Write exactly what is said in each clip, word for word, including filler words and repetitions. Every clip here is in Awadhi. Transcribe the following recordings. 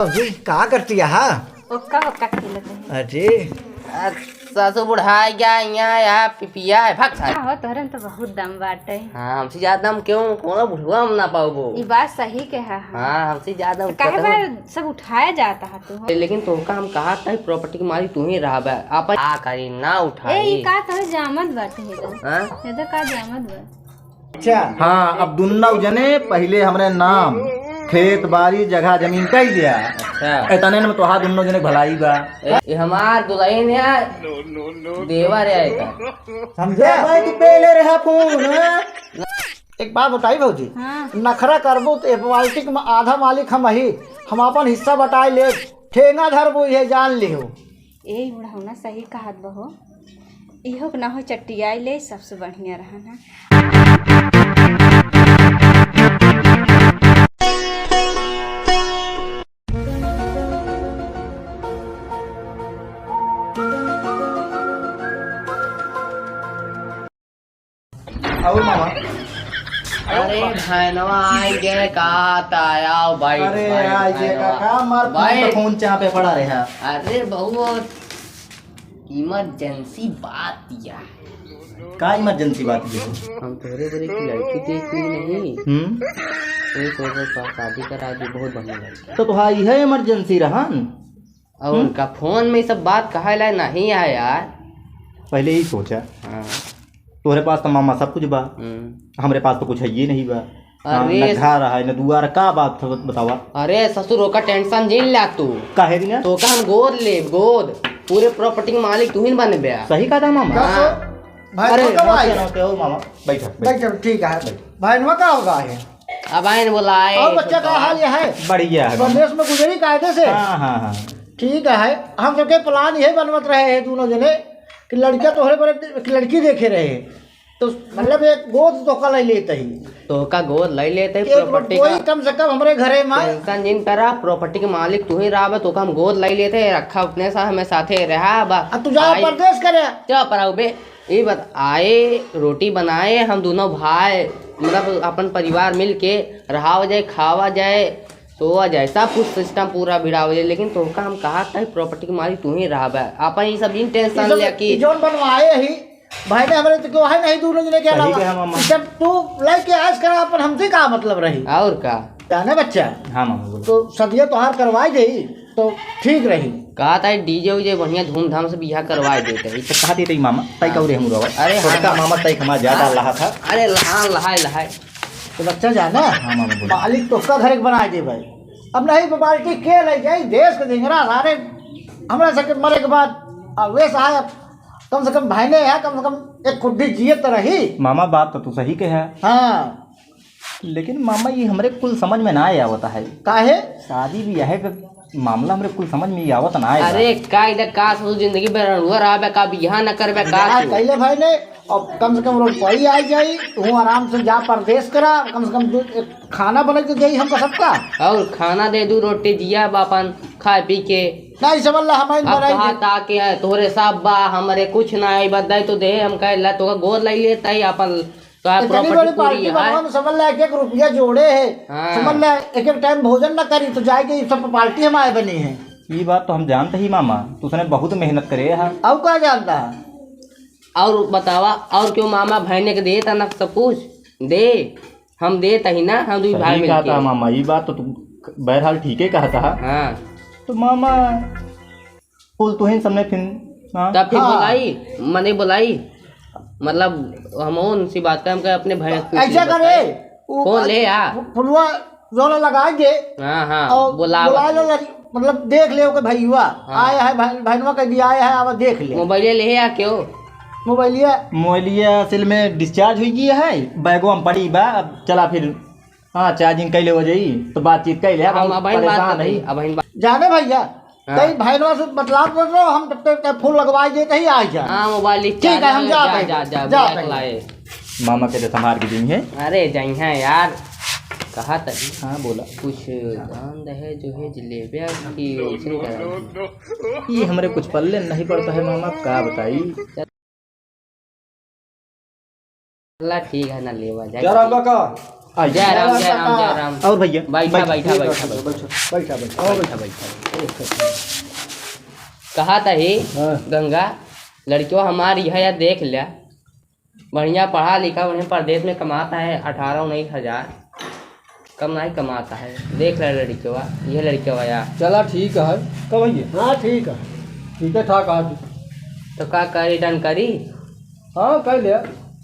अभी का करती है? ओक्का ओक्का खेलत है। अरे। आ, सासू बुढ़ाई गया, यहाँ, यहाँ पिपिया है, भाग सारे। हाँ, हो, तोहरे में तो बहुत दम बाटे। हाँ, हमसे ज्यादा दम क्यों? कोनो बुढ़वा हम ना पाउबो। ई बात सही कहा है। हाँ, हमसे ज्यादा तो काहे बार सब उठाया जाता है तू? लेकिन तोहका हम कहा था, प्रॉपर्टी के मालिक तू ही रहबे। आप आ करी ना उठाई। ए, ई का तोहरे जामत बाटे है? हाँ? ये तो का जामत बा? अच्छा। हाँ, अब दुन्नौ जने पहिले हमरे नाम, खेत बारी, जगह जमीन कह दिया। अच्छा। इतने में तोहार दुन्नौ जने के भलाई बा। ए, ये हमार दुल्हन है, देवर है एकर। समझे? भाई, तू पहले रहा फोन, हाँ? एक बात बताई भौजी, हाँ। नखरा करबो तो ए बाल्टी के आधा मालिक हम ही, हम अपन हिस्सा बटाई ले, ठेंगा धरबो, ये जान लिहो। ए बुढ़ौना सही कहत बहो, इहो के ना हो चट्टियाई ले, सबसे बढ़िया रहन है। और मामा? अरे भैनवा आई गए का, ताया बैठ, अरे बैठ, आई गए भैनवा। का, का मार बैठ। फोन चाह पे पड़ा रहा। अरे बहुत इमरजेंसी बात या। का इमरजेंसी बात ये? हम तोहरे बरे की लड़की देख ली नहीं। हम्म। वही सोच रहे शादी करा दे, बहुत बढ़िया लड़की। तो तोहार इहे इमरजेंसी रहन? और हम्म? उनका फोन में सब बात कहे ला नहीं आया यार। पहले ही सोचा। हाँ। तोहरे पास तो मामा सब कुछ बा। हम्म। हमरे पास तो कुछ है ये नहीं बा। हाँ, अरे न घर है, न दुआर, का बात है बतावा? अरे ससुर, ओका टेंशन जिन ला तू। काहे बिना? तोका हम गोद लेब, गोद। पूरे प्रॉपर्टी के मालिक तू ही बनबे। सही कहा था मामा। हाँ। भाई, अरे, तो कब नमस्ते, आए? नमस्ते, ओ मामा, बैठा, बैठा। बैठा, ठीक है। बैठ। भाई, नुआ का होगा है? अब आइन बोलाए, और बच्चा का हाल ये है? बढ़िया है। परदेश में गुजरी कायदे से? हाँ, हाँ, हाँ। ठीक है, हम सबके प्लान यही बनवत रहे हैं दोनों जने कि लड़का तोहरे पर एक लड़की देखे रहे, तो मतलब एक गोद तोहका ले लेते ही। तोहका गोद ले लेते ही, एक प्रॉपर्टी कोई का कम से कम हमरे घरे में। टेंशन जिन करा, प्रॉपर्टी के मालिक तू ही रहा, तोहका हम गोद ले लेते, रखा अपने साथ, हमें साथे रहा बा। आ तू जा आई परदेश करे। चुप रहो बे। ई बात आए, रोटी बनाए, हम दोनों भाई, मतलब, अपन परिवार मिल के रहावा जाए, खावा जाए, सोवा जाए, सब कुछ सिस्टम पूरा बिड़ावा जाए, लेकिन तोहका हम कहा था, प्रॉपर्टी के मालिक तू ही रहबे। आपन ई सब जिन टेंशन ले कि जौन बनवाए ही, भाई ने हमरे तो क्यों है नहीं, दोनों जने के अलावा। जब तू लेके आस करा, अपन हमसे का मतलब रही? और का? जाने बच्चा। हाँ, मामा, बोलो। तो सदिया तोहार करवाई दे। तो ठीक रही। कहा था डीजे उजे बढ़िया धूमधाम से बियाह करवाए देते ही। तो कहा देते ही मामा, तय हाँ। कौरे हम रहो। अरे हाँ। छोटका मामा तय हमारा ज्यादा हाँ। लहा था। अरे लहा, लहाए, लहाए। तो बच्चा जाना, हाँ मामा, बोलो। मालिक तोहका घर एक बनाए दे भाई। अब नहीं तो पार्टी के ले जाई, देश के धिंगरा सारे हमरा सबके मरे के बाद। अब वे साहब, कम से कम भाई ने है, कम से कम एक खुड्डी जिए तो रही। मामा, बात तो तू सही कहे। हाँ। लेकिन मामा, ये हमरे कुल समझ में ना आवत है। काहे? शादी बियाह का मामला हमरे कुल समझ में ही आवत ना है। अरे, का इधर का सोच, जिंदगी भर रंडुआ रहा बे, का बियाह न करबे का यार, तू? कैले भाई ने, अब कम से कम रोज पाई आ जाई, तू आराम से जा परदेश करा, कम से कम दो, एक खाना बना के देई हमका सबका। और खाना दे दू, रोटी दिया बा अपन खाए पी के। नहीं, समझ ला, हम ही अब बनाई कहा दे। था कि तोहरे सब बा, हमरे कुछ ना आई, बदाई तो दे, हम कहे ला, तोका गोद लाई लेता ही अपन का इतनी प्रॉपर्टी बड़ी पूरी पार्टी है। बनवा में समझ ला एक एक रुपया जोड़े है। हाँ। समझ ला एक एक टाइम भोजन ना करी तो जाए के सब पार्टी हमारे बनी है। ये बात तो हम जानते ही मामा, तूने बहुत मेहनत करे है। और क्या जानता है? और बतावा, और क्यों मामा भाई ने के देता ना सब कुछ? दे, हम देता ही ना, हम दुई सही भाई कहा मिलके। था मामा, ये बात तो तू बहरहाल ठीक ही कहा था। हाँ। तो मामा, बोल तो है सामने फिर, हाँ। तब फिर हाँ। बोलाई, मने बोलाई, मतलब, हम उनसे बात करें, हम कहे अपने भाई से पूछ ऐसा ले, करे, बताए। वो कौन ले आ? फु-, फुलवा जोन लगाए दे। हाँ, हाँ, और बोला, बोला बोला। ले, मतलब, देख ले ओके भैया, हाँ। आया है भाई, भाईवा कह दिया आया है, अब देख ले। मोबाइल ले आ क्यों? मोबाइलिया। मोबाइलिया असल में डिस्चार्ज हुई गई है, बैगवा में पड़ी बा, अब चला फिर हाँ, चार्जिंग कैले हो जाई, तो बातचीत कैले, हम बहुत अबहिन बात परेशान करते हई। हैं, अबहिन बात। जाने भैया, हाँ। कई भाईवा से बतलात रहो, हम तब तक फोन लगवाई देते ही आ जा। हाँ, मोबाइल ठीक है, हम जा, जाते हैं। जा, जा, जा, जा, जा। लाए। मामा के तो संभाल के दी है। अरे, जाई हैं यार, कहा तभी। हाँ, बोला। कुछ दान दहेज जो है, जलेबिया की उसन करा। ये हमरे कुछ पल्ले नहीं पड़ता है मामा, का बताई। चला ठीक है ना, लेवा जाए। क्या राम काका? अच्छा। जय राम, जय राम, जय राम। और भैया? बैठा, बैठा, ठीक है, बैठा, बैठा, बैठा। बैठा, बैठा। और बैठा, बैठा। कहा था ही, हाँ। गंगा, लड़कियों हमार यह या देख लिया, बढ़िया पढ़ा लिखा, बढ़िया परदेश में कमाता है अठारह उन्नीस हजार, कम नहीं कमाता है। देख ले लड़कियों, ये लड़कियों यार। चला ठीक है, कब भैया? हाँ, ठीक है, ठीक है, ठाक है। तो का करी, done करी? हाँ, कर लिया।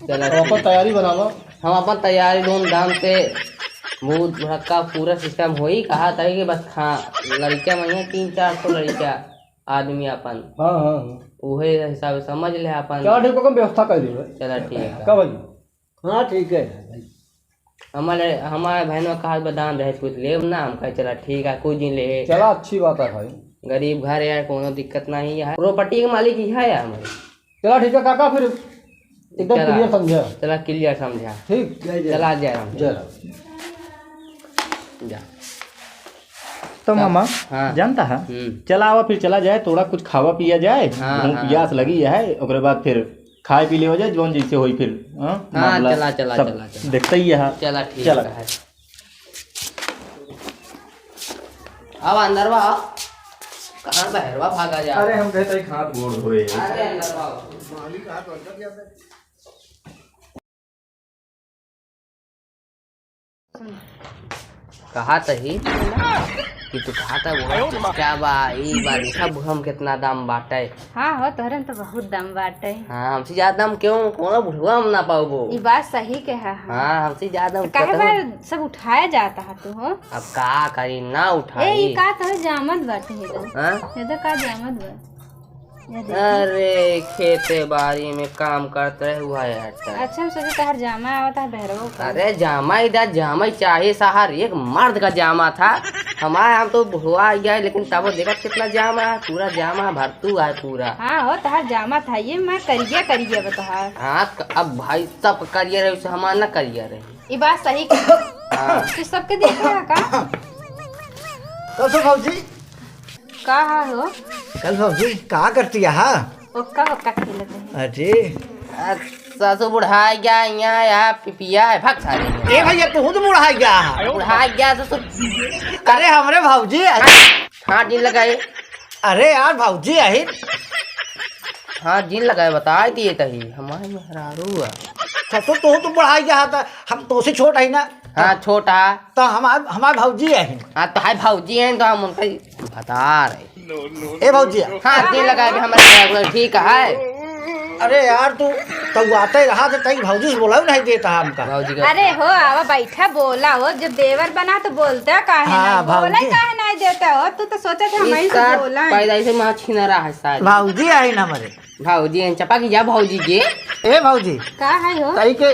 चला तो अपन ठीक। तैयारी बनावा। हम अपन तैयारी धूमधाम से, भूत भड़क्का पूरा system होई। कहा था कि बस खा, लड़कियाँ में है तीन चार सौ लड़कियाँ आदमी अपन। हाँ, हाँ, हाँ। उहे हिसाब से समझ ले अपन। चला ठीक, ओकर व्यवस्था कर देबे। चला ठीक है। का भाई? हाँ, ठीक है। हमारे, हमारे बहनों का हाथ बदाम रहे, कुछ लेब ना, हम कहे चला ठीक है, कुछ दिन ले। चला अच्छी बात है भाई। गरीब घर है, कोनो दिक्कत नहीं है, property के मालिक ही है यार हमारे। चला ठीक है काका, फिर एकदम चला। Clear समझा। चला clear समझा। ठीक। जय जय। चला जय राम। जय राम। जा। तो तब, मामा, हाँ। जानता है? हम्म। चला आवा फिर चला जाए, थोड़ा कुछ खावा पिया जाए, हाँ, भूख हाँ। प्यास लगी है, ओकरे बाद फिर खाए पी लेवा जाए, जौन जैसे होई फिर, हाँ? हाँ, मामला चला, चला, सब चला, चला। देखते ही है। चला, ठीक चला। है। अब अंदर बा, कहाँ बहरवा भागा जा? अरे, हम कहते हैं, हाथ गोड़ धोए। अरे, अंदर बा। कहा तही कि तू कहा था वो क्या बा, ई बा, देखा बुढ़वा में कितना दम बाटे। हाँ हो, तोहरे में तो बहुत दम बाटे। हाँ, हमसे ज्यादा दम क्यों, कोनो बुढ़वा में ना पाउबो। ई बात सही के है, हाँ। हाँ, हमसे ज्यादा दम तो काहे कतहु बार सब उठाया जाता है तू हो? अब का करी, ना ए, उठाई। ई का तोहरे जामत बाटे, हे दो। हाँ? हे दो का जामत बा? या देखी। अरे, खेते बारी में काम करत रहे, हुआ है अट्टा। अच्छा, हम सोचे तोहर जामा आवत है, बहरवो का। अरे, जामा इधर, जामा ही चाहिए, साहर, एक मर्द का जामा था। हमारे, हम तो बुढ़वा गया है, लेकिन तबो देखत कितना जामा है, पूरा जामा भरतू है पूरा। हाँ हो, तोहर जामा था, ये मैं करिया, करिया बा तोहार। हाँ, क-, अब भाई सब करिया रहे, उसे हमार ना करिया रहे। ई बात सही कही। हाँ। तू सबके देखे है का? कसो भौजी? का हा हो? कल भौजी, का करती है, हा? ओक्का, ओक्का खेलत है। अरे। आ, सासू बुढ़ा गया, यहाँ, यहाँ पिपिया है, भाग सारे। ए भैया, तू तो बुढ़ा गया। बुढ़ा गया, ससुर। अरे, हमरे भौजी। हाँ, जिन लगाए। अरे यार, भौजी, यही। हाँ, जिन लगाए, बताई दिए तही, हमारे मेहरारू है। ससुर, तू तो बुढ़ा गया था, हम तो से छोट है ना। हाँ, छोट है। तो हमार, हमार भौजी है। हाँ, तो है भौजी है, तो हम उनका ही बता रहे। ए भौजी। हाँ, जिन लगाए, भी हमारे मेहरारू है, ठीक है। अरे यार, तू तो आते रहा तो तई भौजी से बोला नहीं देता हमका। भौजी का अरे हो, आवा बैठा, बोला हो, जब देवर बना तो बोलते काहे हाँ, ना, बोला भौजी। काहे नहीं देता हो, तू तो सोचा था हम इसका से बोला है। पैदा इसे माँ छीना रहा है सारी। भौजी आई ना मरे। भौजी हैं, चपा की जा भौजी के। ए भौजी। का है हो? तई के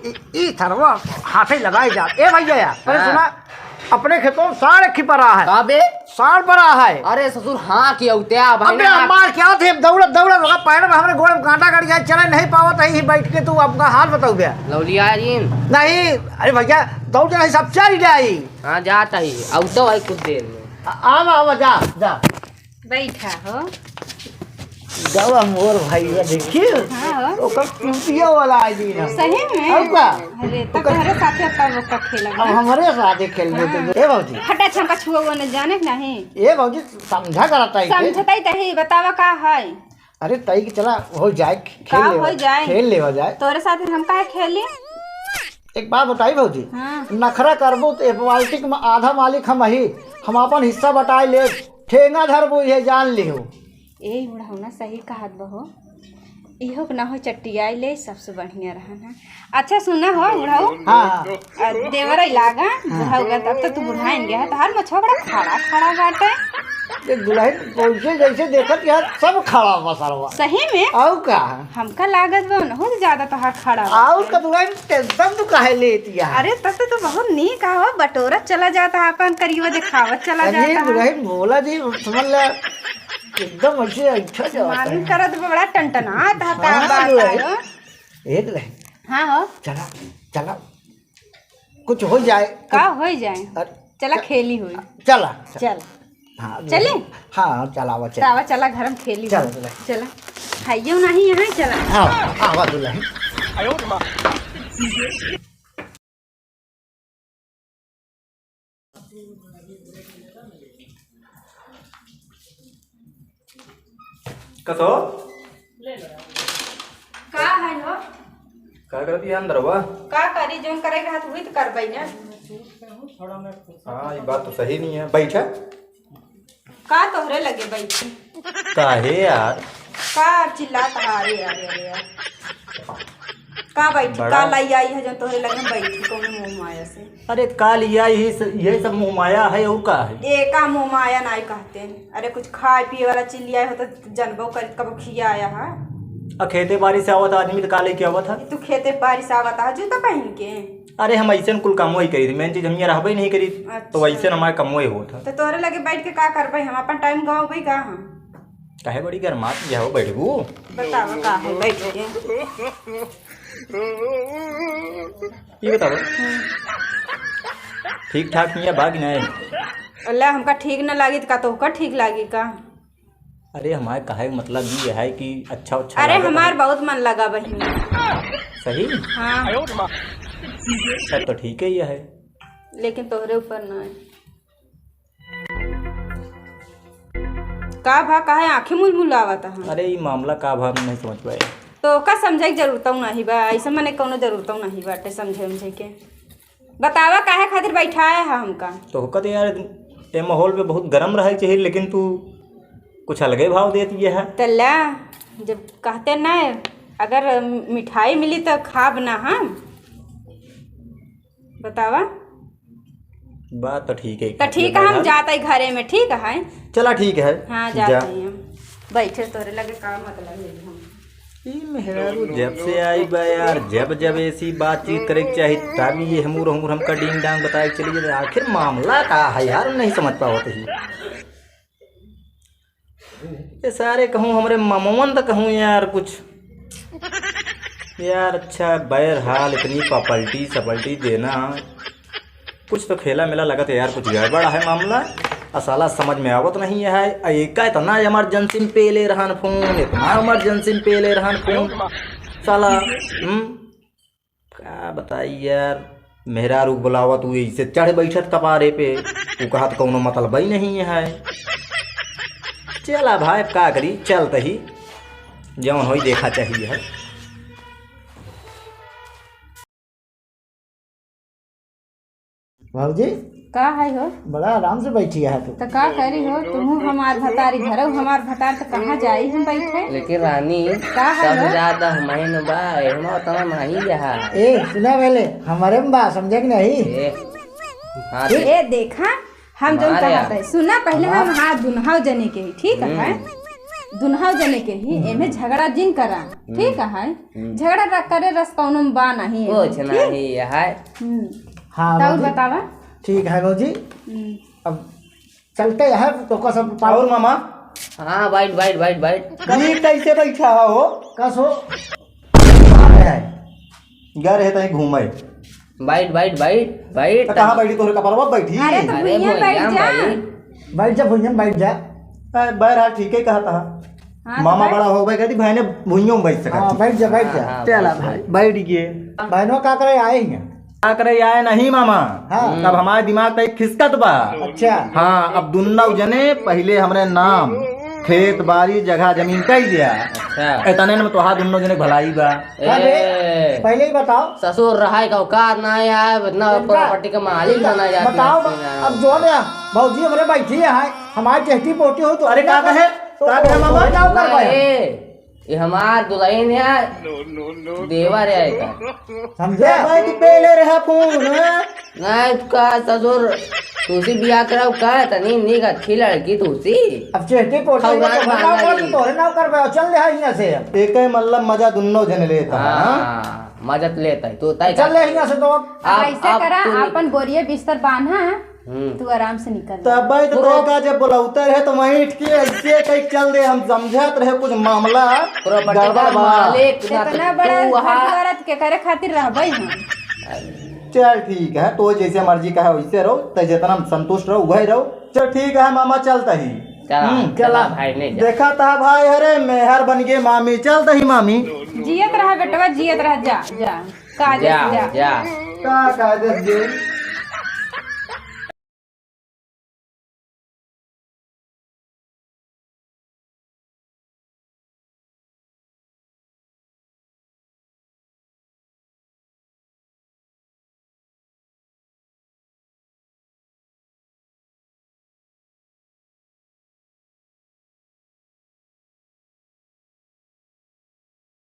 ई, ई थरवा हाथे लगाए जा। ए भैया यार, अरे हाँ। सुना, अपने खेतों में साढ़ खिपरा है। का बे? साढ़ परा है। अरे ससुर, हाँ, की औते आ, भाई अबे ना। हमार क्या थे, दौड़त, दौड़त होगा, पैर में हमरे गोड़ में कांटा गड़ गया, चले नहीं पावत है, यहीं बैठ के तू अपना हाल बताओ बे। लौलिया जिन। नहीं, अरे भैया, दौड़ के नहीं, सब चल जाई। हाँ, जाता ही, औते भाई कुछ देर में। आ-, आवा, आवा, जा, जा। बैठा हो। गवा मोर भैया, देखियो। हाँ हो। ओकर टूटिया वाला आदमी ना। सही में? और का? अरे, तो ओकर तोहरे साथे तब ओकर खेलब अब ना। हमरे साथे खेलबे तो। हाँ। ए भौजी। हटा, छमका छुआ हुआ न जाने के नहीं। ए भौजी, समझा करता है के? समझता ही तही, बतावा का है? अरे, तई के चला, हो जाए, खेल का लेवा, हो जाए? खेल लेवा जाए। तोरे साथे हम काहे खेली? एक बात बताई भौजी, हाँ। नखरा करबू तो ए politics में आधा मालिक हम ही, हम अपन हिस्सा बटाए ले, ठेंगा धरबू ये जान लिहो। ए बुढ़ौना सही कहत बहो, इहो के ना हो चट्टियाई ले, सबसे बढ़िया रहन है। अच्छा सुना हो बुढ़ऊ, हाँ, हाँ। आ, देवर लागा, हाँ। बुढ़ऊ का तब तो तू बुढ़ाइन गया है, तोहार मछुआ बड़ा खड़ा खड़ा बाटे। ये दुल्हन पहुंचे जैसे देखत यार सब खड़ा बा सरवा। सही में? आऊ का? हमका लागत बा उनहु से ज्यादा तोहार खड़ा बा। आऊ का दुल्हन tension तू काहे लेत यार? अरे तब तो तू बहुत नीक आवा, बटोरत चला जाता है, अपन करियो देखावत चला अरे जाता है। दुल्हन भोला जी समझ ले, एकदम ऐसे अच्छा जाता मालूम है। करत बा, बड़ा टनटनात है, हाँ, का बात दुल्हन। आयो? ए दुल्हन। हाँ हो। चला, चला। कुछ हो जाए। का हो जाए? अरे, चला च-, खेली होई। चला, चला। चल। हाँ, चले? हाँ, चलावा, चल। तावा चला घर में खेली चल, होई। चला। चला। खाइयो नहीं यहाँ, चला। हाँ, आवा दुल्हन। तो का है हो? का करती है अंदर बा? का करी, जौन करे के हाथ हुई तो करबै ना। हाँ, ये बात तो सही नहीं है। बैठा। का तोहरे लगे बैठी? काहे यार? का चिल्लात है? अरे, अरे, अरे यार। का बैठी? बड़ा का लाई आई है जो तोहरे लगे हम बैठी कौनो मोह माया से? अरे का लिया, यही स-, यही सब मोह माया है और का है? ए, का मोह माया नाई कहते। अरे कुछ खाए पिए वाला चीज लिया हो तो जनबो कर, कब खिया आया है। आ खेते बाड़ी से आवत आदमी तो का लेके आवत है? तू खेते बाड़ी से आवत है जूता पहन के? अरे हम ऐसे न कुल काम वही करी थी, मेन चीज हम यहाँ रहबे नहीं करी, तो अच्छा। वैसे न हमारे काम वही होत है। तो तोहरे लगे बैठ के का करबै हम? अपन टाइम गवाबै का हम? काहे बड़ी गरमात जाओ, बैठबू? बतावा का है बैठ के? ये बतावा, ठीक ठाक हिया बा कि नहीं? अल्लाह, हमका ठीक न लागी त का तोहका ठीक लागी का? अरे हमारे कहे का मतलब ये है कि अच्छा अच्छा अरे लागत हमार है। बहुत मन लगा बहिनी। सही? हाँ। सब तो ठीक है ये है। लेकिन तोहरे ऊपर ना है। का भा, काहे आँखें मुलमुलावत है? अरे, ई मामला का भा, हम नहीं समझ पाए। तो का समझे के जरूरत नहीं बा, ऐसे मने कौनो जरूरत नहीं बाटे समझे उमझे के। बतावा, काहे खातिर बैठाया है हमका? तो कहते यार, ए माहौल पे बहुत गरम रहे के चाहिए, लेकिन तू कुछ अलगे भाव देती है। तल्ला, जब कहते ना, अगर मिठाई मिली तो खाब ना हम। बतावा। बात तो ठीक है, तो ठीक है, हम जात ही घरे में, ठीक है। चला ठीक है, हाँ, जात ही हम। बैठे तोरे लगे का मतलब है हम। ई मेहरारू जब से आई बा यार, जब जब ऐसी बातचीत करे के चाही, तब ये हमूर हमूर हमका डींग डांग बताए के चली जाए। आखिर मामला का है यार, नहीं समझ पावत ही। ये सारे कहूँ हमरे ममवन त कहूँ यार कुछ। यार अच्छा, बहरहाल इतनी पपल्टी सपल्टी देना, कुछ तो खेला मेला लगत है यार, कुछ गड़बड़ है मामला। आ साला समझ में आवत नहीं है। आ एका इतना इमरजेंसी में पेले रहन फोन, इतना इमरजेंसी में पेले रहन फोन साला। हम्म। का बताई यार, मेहरारू बुलावत हुए इसे चढ़ बैठत कपारे पे, उ कहत कौनो मतलब ही नहीं है। चला भाई, अब का करी, चलत ही जौन होई देखा चाहिए है। भौजी, का है हो? बड़ा आराम से बैठी है तू। तो का करी हो, तुहू हमार भतारी घरऊ हमार भतार, तो कहाँ जाई हम बैठे? लेकिन रानी, का है सब हो? ज्यादा हमहिन बा, एहमा उतना नहीं है। ए, सुना पहले, हमारे में बा, समझे कि नहीं? ए, हाँ, ठीक? ए, देखा, हम जौन मारे कहत यार। है, सुना पहिले, हाँ। हम हाथ दुनहाव जने के ही, ठीक हम्म। है? दुनहाव जने के ही, हम्म। एमे झगड़ा जिन करा, हम्म। ठीक है? हम्म। झगड़ा रा-, करे रस कौनो में बा नहीं, कुछ ठीक? नहीं है। हम्म। हाँ, तो और भौजी। बतावा? ठीक है भौजी। हम्म। अब चलते हैं तो का सब पाओ। और मामा? हाँ, बैठ, बैठ, बैठ, बैठ। ये कैसे बैठा है हो? कस हो? गए रहे तहीं घूमे। बैठ, बैठ, बैठ, बैठ। तो कहाँ बैठी? तोहरे कपड़वा बैठी? अरे तो अरे भुइयां बैठ भुइयां जा। बैठ। बैठ जा, भुइयां बैठ जा। ए, बहरहाल ठीक है कहत है। हाँ, तो मामा बैठ। बड़ा हो गए, कहती बहने भुइयों में बैठ सकत हाँ, ही। बैठ जा, बैठ जा। हाँ, हाँ, चला बैठ, भाई, बैठ। बैठ गए। बहनों का करे आए हैं? का करे आए नहीं मामा। हाँ। तब हमारे दिमाग पे एक खिसकत बा। अच्छा। हाँ, अब दुन्नो जने पहिले हमरे नाम, खेत बाड़ी, जगह जमीन कह दिया। अच्छा। इतने में तोहार दुन्नो जने भलाई बा। अरे, ए। पहले ही बताओ। ससुर रहा है का औकात ना आया, इतना इनका प्रॉपर्टी का मालिक इनका बना जाती बताओ, है। अब जो है भौजी हमरे बैठी है, हमारे चेहटी पोटी हो तो अरे, का कहे? तो का कहे मामा? ना कर पाए। ए, ये हमार दुल्हन है, देवर है का। समझे? भाई, तू पहले रहा फोन, हाँ? नहीं, का ससुर, तुसी बियाह कराओ का? तनी नीक अच्छी लड़की तुसी। अब चेहटी पोटी खौरान तो नाव मांगा कर, ली। तोहरे नाव कर बे, चल दे यहाँ से। एक ही मतलब मजा दुन्नो जने लेता है, हाँ? हाँ, मजा तो लेता है। तो तय चल कर ले यहाँ से तो। अब आप, ऐसे आप करा, तू नि- अपन बोरिया बिस्तर बांधा, हम्म। तू आराम से निकल। तब भाई तो प्रो- तोका जब बुलावता रहे तो वहीं के ऐसे कहीं चल दे, हम समझत रहे कुछ मामला प्रॉपर्टी गड़बड़ का बा। मालिक ना इतना तो बड़ा तू वहाँ घर द्वार के करे खातिर रहबे हम। चल ठीक है, तो जैसे मर्जी कहे वैसे रहो, ते जितना संतुष्ट रहो वही रहो। चल ठीक है मामा, चलता ही। चला, हम्म, चला चला। भाई, नहीं जा। देखा था भाई, अरे मेहर बन गए मामी, चलता ही मामी। जियत रहा बेटवा, जियत रहा, जा, जा। कायदे जा, से जा। जा। का कायदे से?